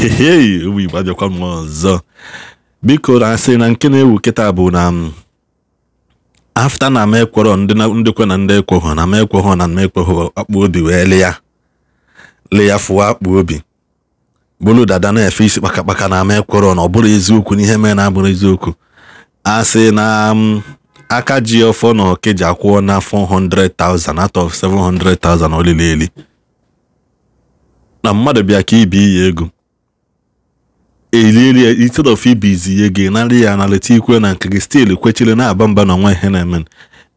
Ụmụ Igbo, abịakwa m ọzọ. Biko, na asị na nke na-ewu kịta bụ na after na m ekwerọ ndị kwe na ndị ekweghọ na m ekweghọ na m ekweghọ akpụ obi wee lee ya fụwa akpụ obi bụrụ dada na-efe isi kpakakpaka na m ekwerọ na ọ bụrụ eziokwu na ihe mere na abụrụ eziokwu. Asị na aka ji ọfọ na Ọkịja akwụọ na 400,000 out of 700,000 olili eli na mmadụ bịa ka ibi iyi ego elieli instead of ibizi ego narị ya analeta ikwe na nke gị still kwechiri na-aba mba na onwe ihe na-eme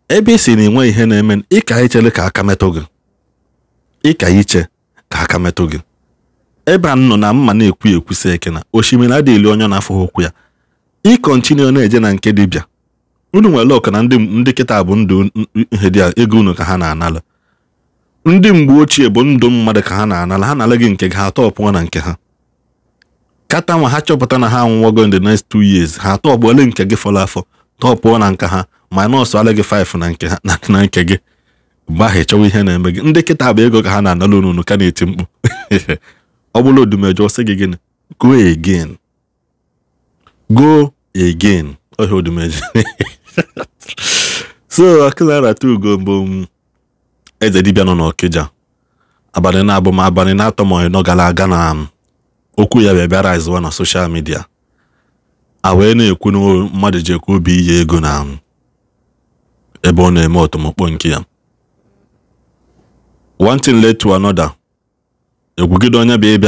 ebe isi na enwe ihe na-eme. Ịka ichere ka aka metụ gị, ịka iche ka aka metụ gị ebe a nọ na mma na-ekwu ekwusi eke na osimiri adịghị eli onye na-afụ ụkwụ ya. Ị continue na-eje na nke dibịa unu nwere ọka na ndị kịta bụ ndụ ihe dị ego unu ka ha na-anala. Ndị mgbe ochie bụ ndụ mmadụ ka ha na-anala. Ha na-ala gị nke ha atọpụọ na nke ha kata ma ha chọpụta na ha anwụwago in the next 2 years, ha atọpụ ole nke gị fọrọ afọ tọpụọ na nke ha minus ala gị 5 na nke ha na nke gị. Mgbe ahụ ịchọwa ihe na-eme gị. Ndị kịta bụ ego ka ha na-anala unu ka na-eti mkpu. Ọ bụrụ Odumeje sị gị gịnị? Go again, go again. Ọhịa Odumeje. So Akụnarata Ugo bụ eze dibịa nọ n'Ọkịja abalị na-abụ ma abalị na-atọ ma ịnọ gara aga na okwu ya bịa bịara ịzụwa na social media a wee na-ekwu na mmadụ ji ekwu obi iyi ego na ebe ọ na-eme ọtụmọkpọ nke ya. One thing led to another. Egwugide onye bịa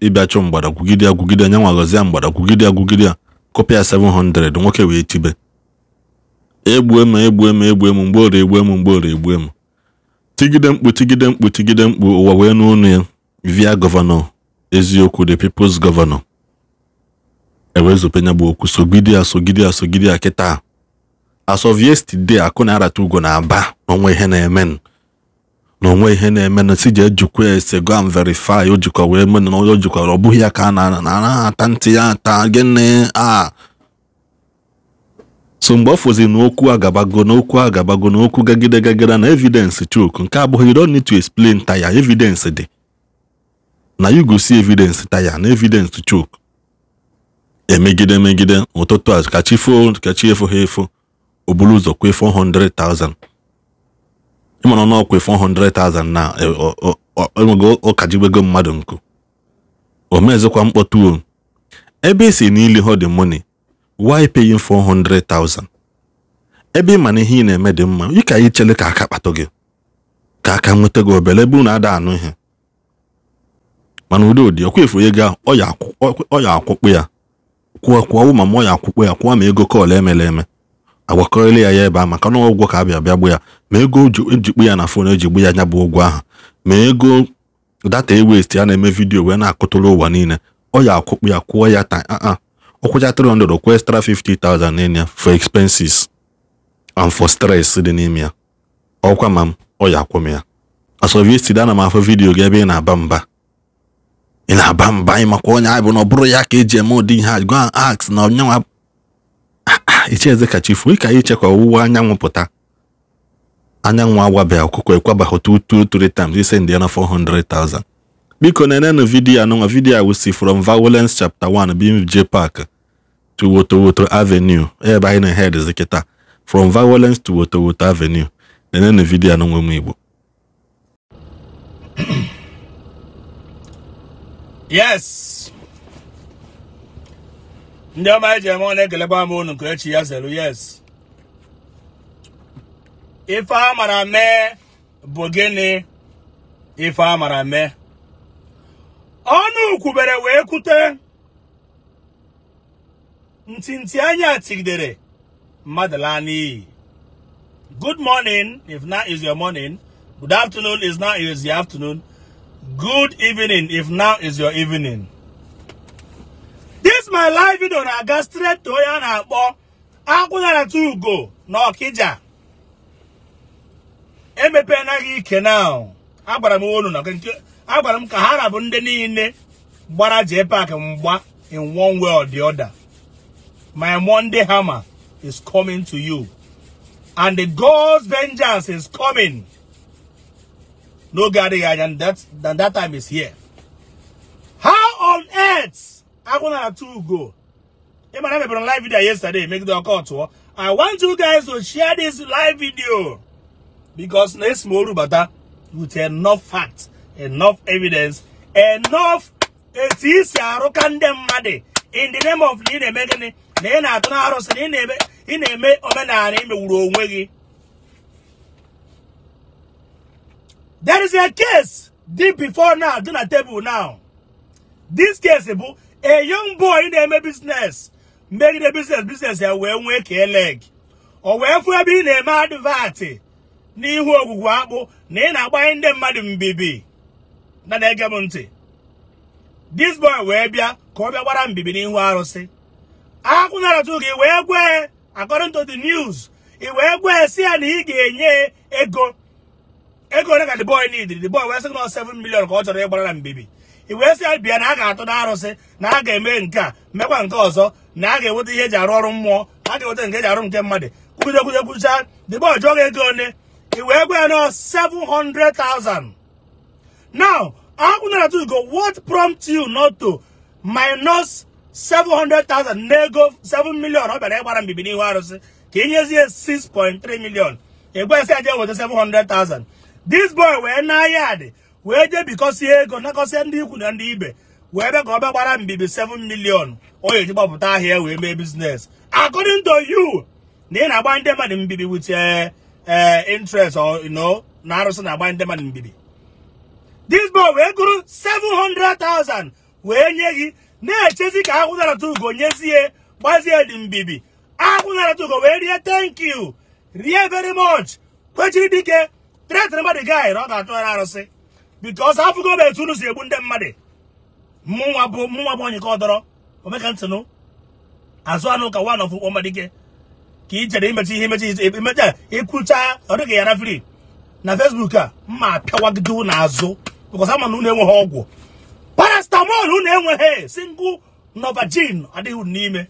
ịbịa chụ mgbada gwugide ya gwugide onye nwa gọzie mgbada gwugide ya gwugide ya kọpịa 700 nwoke wee tibe egbue m egbue m egbue m mgbe egbe m mgbe egbue m tigide mkpu tigide mkpu tigide mkpu ụwa wee n'ọnụ ya via gọvanọ eziokwu the people's governor ewezopenya bụ okwu sogide ya sogide ya sogide ya kịta. As of yesterday, Akụnarata Ugo na-aba n'onwe ihe na-eme n'onwe ihe na-eme na si jee jikwa ese go and verify o jikwa wee mee na o jikwa ọ bụghị ya ka a na-ata ntị ya ata gịnị a. So mgbe ọ fụzi na okwu agabago na okwu agabago na okwu gagide gagide na evidence choke nke abụghị you don't need to explain taya evidence dị na you go see evidence taya na evidence choke emegide emegide ụtụtụ a ka chi fo ka chi efo ha efo o buru ụzọ kwe 400,000. Ịmana na ọkwe 400,000 na enwego ọkajigbego mmadụ nkụ o mezikwa mkpọtụ ebe esi n'ili ho the money. Why paying 400,000? Ebe ị ma na ihe ị na-eme dị mma ị ka ichere ka aka kpatụ gị ka aka nweta gị obere ebe unu ada anụ ihe. Mana udo dị ọkwa efu ego ahụ ọ ya akwụkpụ ya kwụọ kwụọ ma ọ ya akwụkpụ ya kwụọ ma ego kọọlụ emere eme agwakọrịla ya ya ebe a maka na ụgwọ ka abịa bịa gbu ya ma ego ejikpu ya na fon ejigbu ya anya bụ ụgwọ ahụ ma ego data e-waste ya na-eme vidiyo wee na-akụtụrụ ụwa niile ọ ya akwụkpụ ya kwụọ ya taa ọkwụcha 300 kwụ extra 50,000 n'ime ya for expenses and for stress dị n'ime ya. Ọkwa ma m ọ ya akwụ m ya. As of yesterday, ana m afọ vidiyo gị ebe ị na-aba mba ị na-aba mba ị makwa onye anyị bụ na ọ bụrụ ya ka eji eme ụdị ihe a go and ask na onye nwa iche eze ka chifu ka anyị chekwa ọwụwa anyanwụ pụta anyanwụ agwabeghị ọkụkọ ekwabaghị 2 2 3 times ise ndị ya na 400,000. Biko nenenu vidiyo anụnwa vidiyo a wụsi from Violence chapter 1 BMJ Park to Woto Woto Avenue ebe anyị na-head kịta from Violence to Woto Woto Avenue. Nenenu vidiyo anụnwa ụmụ Igbo. Yes. Ndị ọma eji eme ọ na-ekelekwa m unu nke echi ya zelu. Yes. Ife a mara mee bụ gịnị? Ife a mara mee ọnụ kwubere wee kwute ntị anya tigidere mmadụ laa n'iyi. Good morning if now is your morning. Good afternoon if now is the afternoon. Good evening if now is your evening. This my live video na-aga straight to onye a na-akpọ Akụnarata Ugo na Ọkịja. Emepenaghị ike now. Agwara m unu na agwara m ka ha rabụ ndị niile gbara JPAC mgba in one way or the other. My Monday hammer is coming to you. And the God's vengeance is coming. No God, and that time is here. How on earth Yet, I want to go. I made a live video yesterday, make the call. I want you guys to share this live video because next more bata with enough facts, enough evidence, enough it is mmadụ in the name of na eme gịnị na ị na-atụ n'arụsị na ị na-eme omenala imewuru onwe gị. There is a case deep before now, do na table now. This case bụ a young boy na-eme business, megide business ya wee nwee ka leg. O wee fụ ebe ị na-eme advert n'ihu ogwugwu akpụ na ị na-agbanye ndị mmadụ mbibi na na-ege m ntị. This boy wee bịa ka ọ bịa gbara mbibi n'ihu arụsị. Akwụnara gị wee gwe, according to the news, i wee gwe si ya na ị ga-enye ego. Ego ole ka the boy need? The boy wee sị na 7 million ka ọ chọrọ ịgbara na mbibi. I wee sị ya bịa na a ga-atụ n'arụsị na a ga-eme nke a mekwa nke ọzọ na a ga-eweta ihe eji arụ ọrụ mmụọ, a ga-eweta nke eji arụ nke mmadụ. Kwubido kwubido kwucha, the boy jụọ gị ego ole, i wee gwe ya na 700,000. Now, akwụnara go, what prompt you not to minus 700,000 nego 7 million ọ bịara ịgbara mbibi n'ihu arụsị ka inyezie 6.3 million. Egwesị aje weta 700,000. This boy wee na yard wee je bikọsie ego nakọsie ndị ikwu na ndị ibe wee bịa ka ọ bịa gbara mbibi 7 million o eji gbapụta ahịa wee mee business. According to you, na ị na-agba ndị mmadụ mbibi with interest or you know na arụsị na-agba ndị mmadụ mbibi. This boy wee gụrụ 700,000 wee nye gị na-echezi ka akwụnara ugo nyezie gbazie dị mbibi. Akwụnara ugo wee rie thank you, rie very much, kwechiri dike threaten mmadụ guy na ọ ga-atụgharị arụsị because afụgo bụ etu unu si egbu ndị mmadụ. Mụnwa bụ onye ka ọ dọrọ omeka ntịnụ azụ anụ ka one of ọmadike ka ị chere imechi ihe imecha ịkwụcha ọ dịka ya na free na Facebook a mma apịawagide unu azụ because ama na unu enweghị ọgwụ paracetamol, unu enweghị single Novagin adịghị unu n'ime.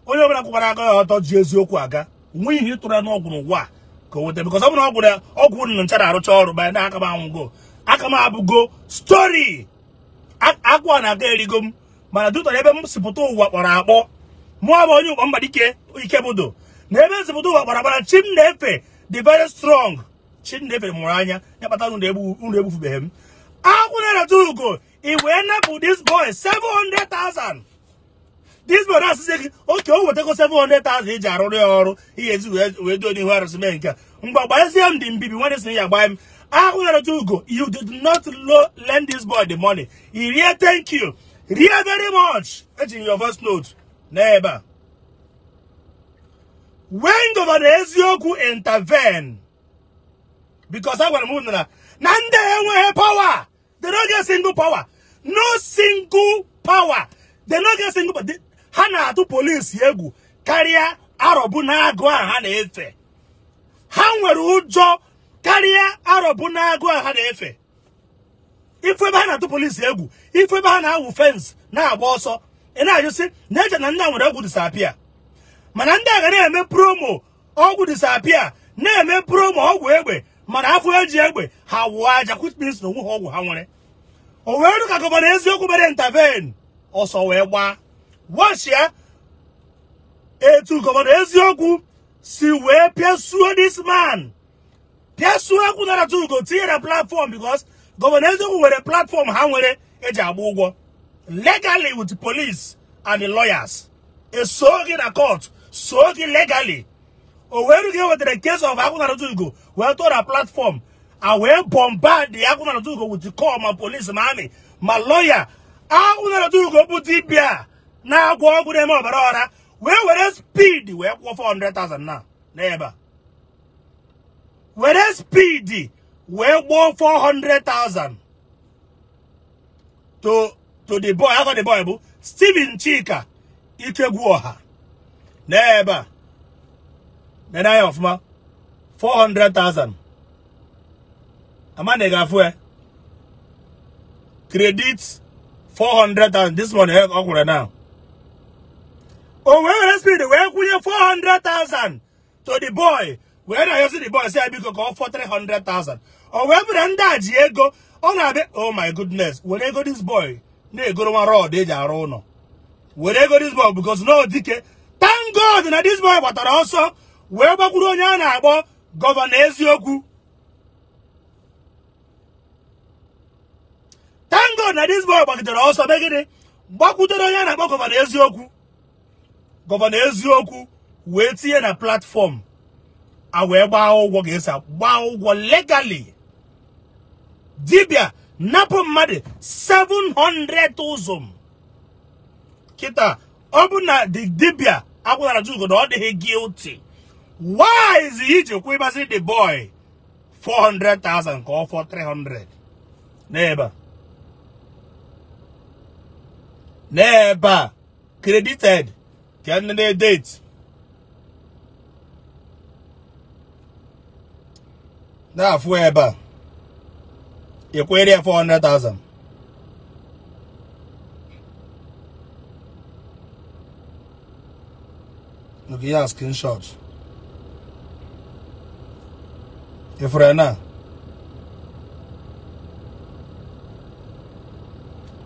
Onye ọbụla kwụkwara aka ya ọtọ ji eziokwu aga nwe ihe ịtụrụ ya n'ọgwụ n'ụwa ka o weta because ọ bụrụ na ọgwụ unu ncha na-arụcha ọrụ banye na aka m anwụgo, aka m abụgo story akwa na-aga erigo m mana dutara ebe m si pụta ụwa kpọrọ akpọ mụọ bụ onye ụkpọ mgbadike ike budo na ebe m si pụta ụwa kpọrọ akpọ na chi m na-efe dị very strong. Chi m na-efe mụrụ anya ya kpatara unu egbufubeghị m. Akwụnara ugo i wee napụ this boy 700,000. This boy na-asịzi gị oke o wetago 700,000 iji arụrụ ya ọrụ ihe ezi wee doo n'ihu arụsị mee nke a mgbe gbazie m dị mbibi nwanne sị ya gbaa m. Akwụnara ugo, you did not lend this boy the money. I rie thank you, rie very much. Eji your voice note n'ebe a. When Governor Eziokwu intervene, because agwara m unu na ndị enweghị power, they don't get single power, no single power, they don't get single power. Ha na-atụ polisi egwu karịa arọbụ na-agụ a ha na-efe. Ha nwere ụjọ karịa arọbụ na-agụ a ha na-efe. Ifu ebe ha na-atụ polisi egwu, ifu ebe ha na-awụ fence na-agba ọsọ, ị na-ajụ sị na-eche na ndị a nwere ọgwụ disappear. Mana ndị a ga na-eme promo ọgwụ disappear, na-eme promo ọgwụ egbe, mana afọ eji egbe ha wụọ aja, which means na onwe ha ọgwụ ha nwere. O wee rụ ka Gọvanọ Eziokwu mere intervene, ọsọ wee gbaa. Watch ya etu Gọvanọ Eziokwu si wee pịasuo this man, pịasuo akwụnara ugo tinye na platform because Gọvanọ Eziokwu nwere platform ha nwere eji agba ụgwọ legally with the police and the lawyers. Eso gị na court, so gị legally. O wee rụ ka e wetara case of akwụnara ugo wee tụọ na platform a wee bombard akwụnara ugo with the call ma police ma army ma lawyer. Akwụnara ugo bụ dibịa na-agwọ ọgwụ na-eme ọbara ọra wee were speed wee kwụọ 400,000 na n'ebe a. Were speed wee gbọọ 400,000 to the boy. After the boy bụ Stephen Chika Ikegwuoha n'ebe a. Nene anya ọfụma 400,000 ama na ị ga-afụ ya credit 400,000 this morning ọ kwụrụ now. O wee were speed wee kwụnye 400,000 to the boy wee na-ayọsi the boy sị ya biko ka ọ fọ 300,000. O wee bụrụ ndị a ji ego ọ na-abịa, oh my goodness, were ego this boy na-egoro nwa rọd eji arụ ụlọ were ego this boy because no dike. Thank God na this boy gbatara ọsọ wee gbakwuru onye a na-akpọ gọvanọ eziokwu. Thank God na this boy gbagidere ọsọ megide gbakwutere onye a na-akpọ gọvanọ eziokwu. Gọvanọ eziokwu wee tinye na platform a wee gbaa ụgwọ ga-esi gbaa ụgwọ legally. Dibia napụ mmadụ 700,000. Kịta ọ bụ na the dibia akwụnara Chugo na ọ dịghị guilty. Why is he ji kwụbasị the boy 400,000 ka ọ fọ 300? N'ebe a. N'ebe a credited ka ndị date. Na-afụ ebe a. Ekwere ya 400,000. Look here, screenshot. If na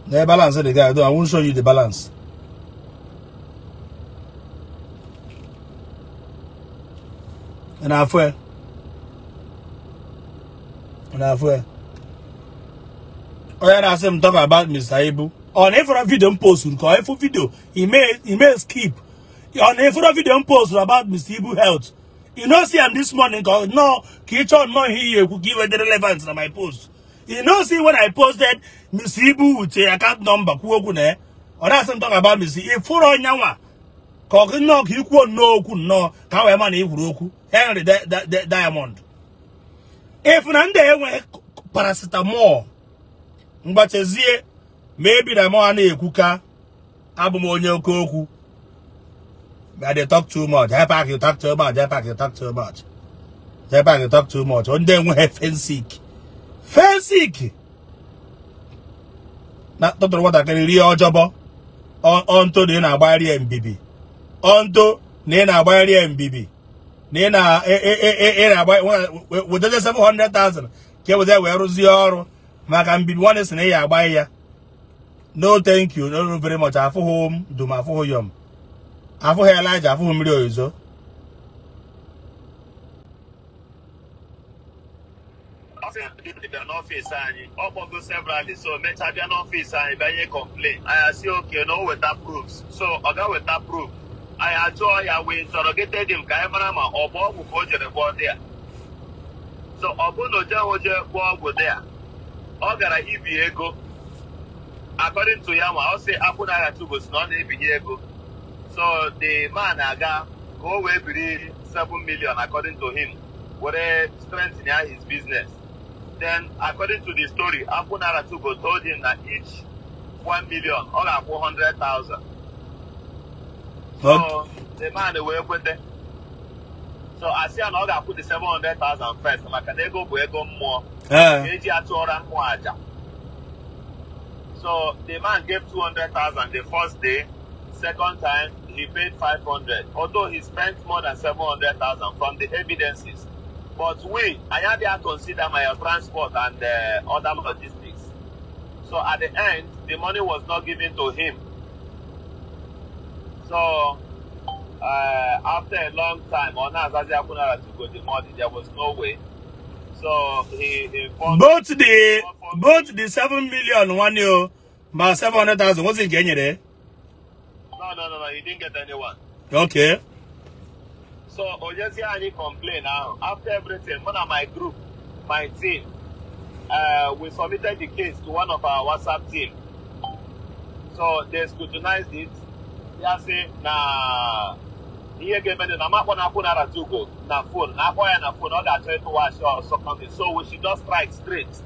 the balance the guy, I won't show you the balance. And I and I say I'm talking about Mr. Ibu. On every video post, every video he may skip. On every video post about Mr. Ibu health. You know, see him this morning, cause no, kitchen no here could give the relevance on my post. You know, see when I posted Mr. Ibu with a account number, or that's I'm talking about Mr. If for on cause no, he could no, could no, Henry Diamond. If Nande paracetamol, mgbachezie maybe na mo na-ekwuka abụ m onye oke okwu. I dey talk too much. Jepak, you talk too much. Jepak, you talk too much. Jepak, you talk too much. Ndị enweghị fensik. Fensik na tụtụrụ nwatakịrị rie ọjọbọ ọntụ na ị na-agbagharị mbibi. Ọntụ na ị na-agbagharị mbibi. Na ị na-agba wetete 700,000 ka e weta wee rụzie ọrụ maka mbibi nwanne sị na ị ya agba ya. No thank you, no very much. Afụghị m dum, afụghị yọm, afụghị Elijah, afụghị mmiri oyizo. N'ọfịs anyị ọ kpọgo severally, so mechaa bịa n'ọfịs anyị bịa nye complain. Anyị asị oke na o weta proofs, so ọ ga weta proof. Anyị ajụọ ya wee interrogated him ka anyị mara ma ọ bụ ọgwụ ka o jere gwọọ dị ya. So ọ bụ na o jeghị oje gwọọ ọgwụ dị ya, ọ gara ibi ego. According to ya ma ọ sị akwụnagha Chugo si na ọ na-ebinye ego. So the man aga ka o wee biri 7 million according to him, were strengthen his business. Then according to the story, Akunara Tugo told him that each 1 million, ọ ga-akwụ 100,000. So the man wee kwete. So asị ya na ọ ga-akwụ the 700,000 first maka na ego bụ ego mmụọ. Eji atụọra mmụọ aja. So the man gave 200,000 the first day. Second time, he paid 500, although he spent more than 700,000 from the evidences. But we, I had to consider my transport and other logistics. So at the end, the money was not given to him. So after a long time, to go the money, there was no way. So he informed both the 7 million 1 year, my 700,000. What's it getting there? No, he didn't get anyone. Okay. So Ojesi ani complain now. After everything, one of my group, my team, we submitted the case to one of our WhatsApp team. So they scrutinized it. They say na ihe ga-eme na makwa na akwụnara Tugo na phone na akpọ ya na phone ọ ga-achọ ịtụwa or something. So we should just strike straight.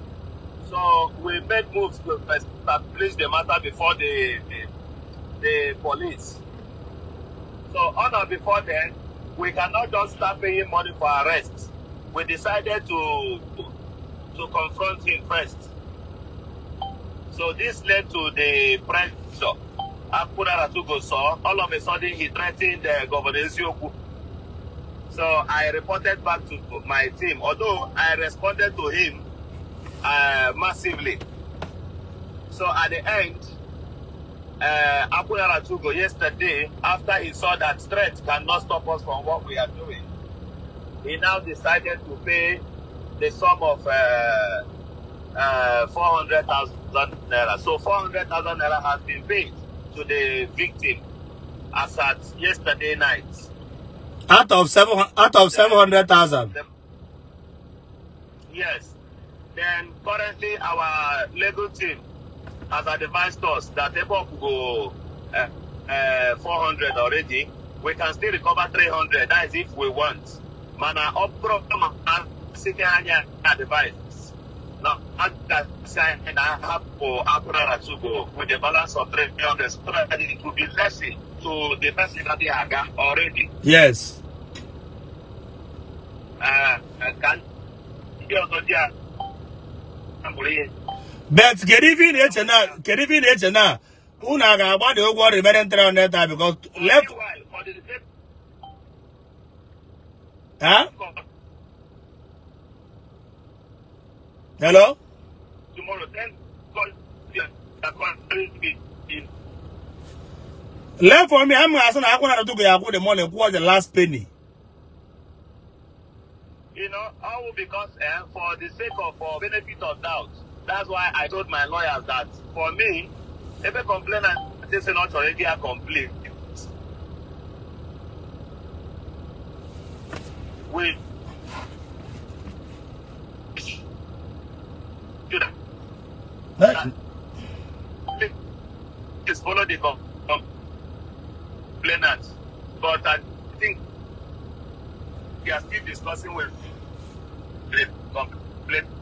So we made moves to establish the matter before the police. So on or before then, we cannot just start paying money for arrest. We decided to confront him first. So this led to the pressure. Akunara Tugo saw, all of a sudden he threatened Governor Ezioku. So I reported back to my team, although I responded to him massively. So at the end, Akunara Tugo yesterday, after he saw that threat cannot stop us from what we are doing, he now decided to pay the sum of 400,000 naira. So 400,000 naira has been paid to the victim as at yesterday night. Out of 700,000. Yes. Then currently our legal team has advised us that if we go 400 already, we can still recover 300. That is if we want. Mana advice. Now, I have for Akunara to go with the balance of 300, so that it will be less to the person that they are already. Yes. Can but kedu na una ga-agba the ụgwọ remaining 300 because left huh? Hello? Tomorrow, then left for me, I'm asking Akunara to go the money was the last penny. You know, all because for the sake of for benefit of doubt. That's why I told my lawyers that for me, if a complainant is not already a complaint, we should just follow the complainant. But I think we are still discussing with the complainant.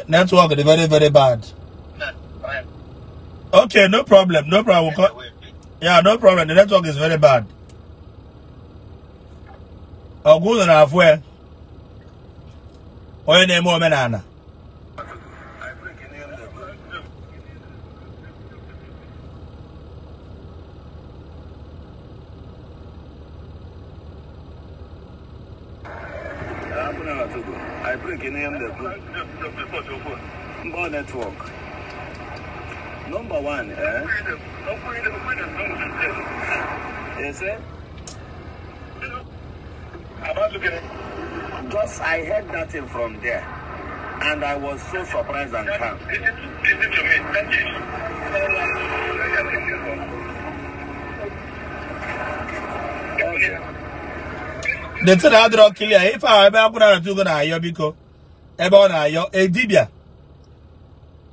Network is very, very bad. Okay, no problem. No problem. Yeah, no problem. The network is very bad. I'll go na halfway. Onye na-eme omenala. I break in the network. Number one, eh? Yes, eh? Just I heard that thing from there, and I was so surprised and calm. Okay. The thing I draw clear. If I ever put to go na ayo biko, ebe ọ na-ayọ edibia.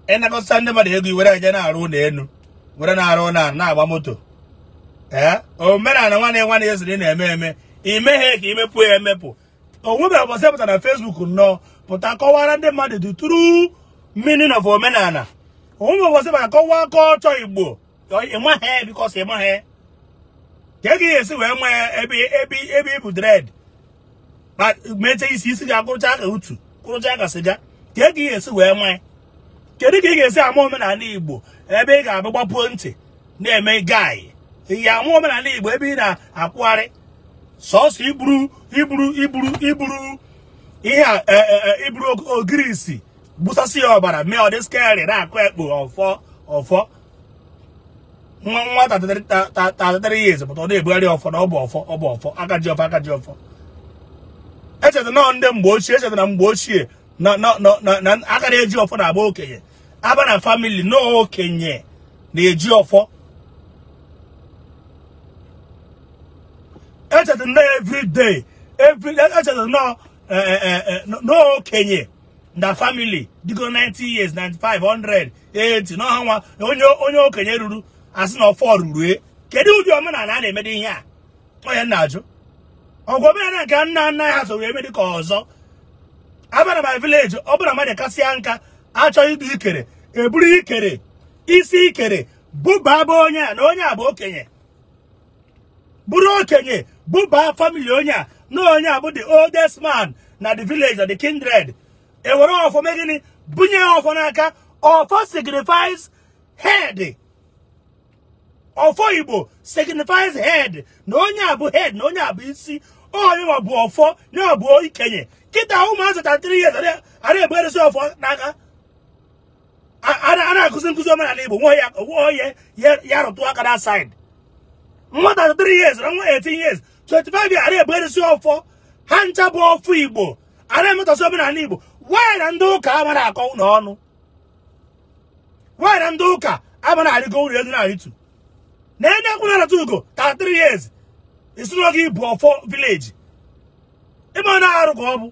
Ena go send mmadụ ego were eje na-arụ ụlọ enu, were na-arụ na na-agba moto. Eh? Omenala nwanne nwanne ya sịrị na-eme eme. Imeghe ka imepụ ya emepụ. O nwebe ụbọchị pụtara na Facebook nnọọ pụta kọwara ndị mmadụ the true meaning of omenala. O nwebe ụbọchị pụtara kọwaa culture Igbo. Ịmaghị because ịmaghị. Ka ị ga-esi wee nwee ebe ebe ebe ibu dread. Ma meche isi isi ga-akụrụcha aka utu, kụrụcha aka sịga. Ka ị ga-esi wee nwee. Kedu ka ị ga-esi ama omenala Igbo ebe ị ga-abụ gbapuo ntị na-eme guy? Ị ga-ama omenala Igbo ebe ị na-akwụgharị sọsọ iburu iburu iburu iburu ihe a iburu ogirisi gbusasị ya ọbara mee ọ dị scary na-akụ ekpo ọfọ ọfọ. Nwa nwa 33 years pụta ọ na-ebugharị ọfọ na ọ bụ ọfọ ọ bụ ọfọ aka ji ọfọ aka ji ọfọ. Echeta na ndị mgbe ochie echeta na mgbe ochie na na na aka na-eji ọfọ na-agba okenye. Aba na family na okenye na-eji ọfọ. Echeta na every day every echeta na na okenye na family digo 90 years 95 100 80 na ha nwa onye onye okenye ruru asị na ọfọ ruru e. Kedu ụdị omenala a na-emede ihe a? Onye na-ajụ. Ọgwụ omenala nke nna nna ha so wee eme dịka ọzọ. Abara my village, ọ bụrụ mmadụ kasịa nka achọghị idu ikere, eburu ikere, isi ikere, bụba bụ onye a na onye a bụ okenye. Bụrụ okenye, bụba family onye a na onye a bụ the oldest man na the village or the kindred. Ewere ọfọ mee gịnị? Bunye ọfọ n'aka. Ọfọ signifies head. Ọfọ Igbo signifies head. Na onye a bụ head, na onye a bụ isi. Onye ma bụ ọfọ, na ọ bụ okenye. Kịta ụmụazị 33 years ara ebugharịsị ọfọ n'aka. A na-akụzi nkụzi omenala Igbo nwe ya onye ya rụtụ aka na side. Nwata 3 years na nwa 18 years 25 years ara ebuerisi ọfọ ha ncha bụ ọfọ Igbo ara emetọsị omenala Igbo. Why na ndị ụka amara akọ ụlọ ọnụ? Why na ndị ụka amara arịgo ụlọ elu na-arịtu? Na ene akwụna na ugo 3 years isi n'oge ibu ọfọ village ịma na arụ ka ọ bụ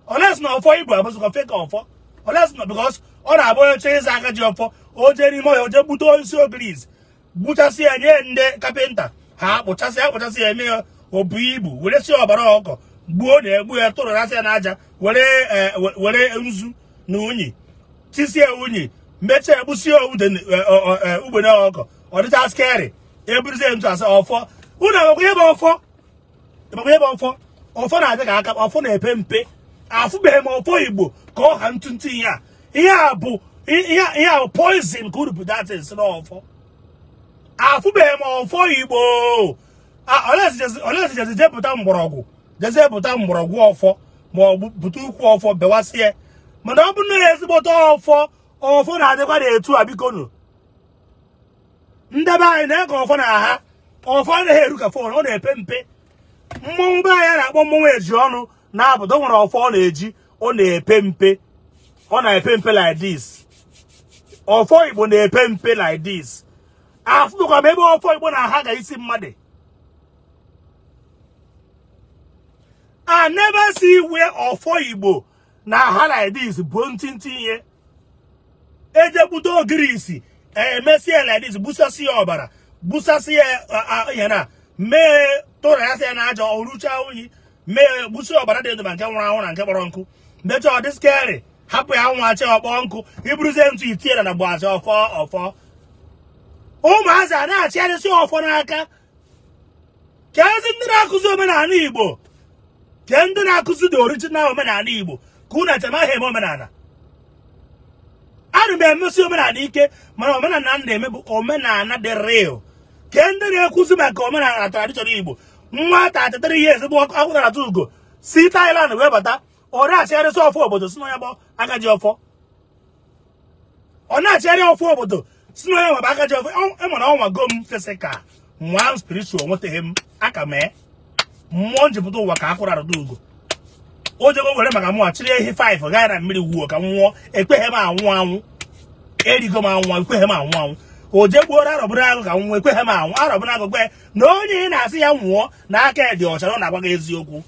unless na ọfọ Igbo abụzụkwa fake ọfọ unless na because ọ na-abụ onye chọọ ịza aka ji ọfọ o jee n'ime ọhịa o jee gbute osisi ogiriz gbuchasị ya nye ndị kapịnta ha kpụchasị ya kpụchasị ya eme ya obu ibu were si ọbara ọkọ gbuo na egbu ya tụrụrasị ya n'aja were were nzu na unyi tisie unyi mechaa egbusie ugbene ọkọ ọ dịcha scary eburuzie ntụ asị ọfọ. Unu amakwa ebe ọfọ amakwa ebe ọfọ ọfọ na-adị ka aka ọfọ na-epe mpe. Afụbeghị m ọfọ Igbo ka ọ ha ntụntụ ihe a ihe a bụ ihe a poison ka uru bụ datin si n'ọfọ. Afụbeghị m ọfọ Igbo olesi jezi jepụta mgbọrọgwụ jezi pụta mgbọrọgwụ ọfọ ma ọ bụ bute ukwu ọfọ bewasịa mana ọ bụ na ezigbote ọfọ ọfọ na-adịkwa na-etu a bikonu ndebe anyị na-eke ọfọ na ha ọfọ anaghị eru ka fon ọ na-epe mpe. Mmọnwụ be anyị na-akpọ mmọnwụ eji ọnụ na-abụdo nwere ọfọ ọ na-eji ọ na-epe mpe ọ na-epe mpe like this. Ọfọ Igbo na-epe mpe like this. Afụbụkwa m ebe ọfọ Igbo na-aha ga isi mmadụ. I never see where ọfọ Igbo na-aha like this bụ ntịntị ihe ejegbute ogiri isi emesie like this busasị ya ọbara busasị ya ihe na mee tụrụ ya sị ya na aja ọrụcha unyi mee gbusi ọbara dị ndụ ma nke nwụrụ anwụ na nke kpọrọ nkụ mechaa ọ dị scary hapụ ya nwa achị ọkpọ nkụ iburuzie ntụ itinye na gbaazị ọfọ ọfọ. Ụmụazị a na-achịgharịsị ọfọ n'aka ka ezi ndị na-akụzi omenala Igbo ka ndị na-akụzi the original omenala Igbo ka unu achamaghị eme omenala. Ana m emesi omenala ike mana omenala m na-eme bụ omenala dị real. Ka ndị na-ekwuzi maka omenala tradition Igbo nwa 33 years bụ akwụnara ugo si Thailand wee bata ọ na-achịgharịsị ọfọ obodo si n'onye bụ aka ji ọfọ ọ na-achịgharị ọfọ obodo si n'onye nwebe aka ji ọfọ. Enwere ọnwa go m physical nwa m spiritual nwetaghị m aka mee mmụọ njipụta ụwa ka akwụnara ugo o jego were maka mụnwa chịrị ehi 5 gaa na mmiri wuo ka m nwụọ ekweghị m anwụ anwụ erigo m anwụ ekweghị m anwụ anwụ o je gbuoro arọbụrụ agụ ka m nwụọ ekweghị m anwụ arọbụrụ agụ kwe na onye ị na-asị ya nwụọ na aka dị ọcha na ọ na-agwa gị eziokwu.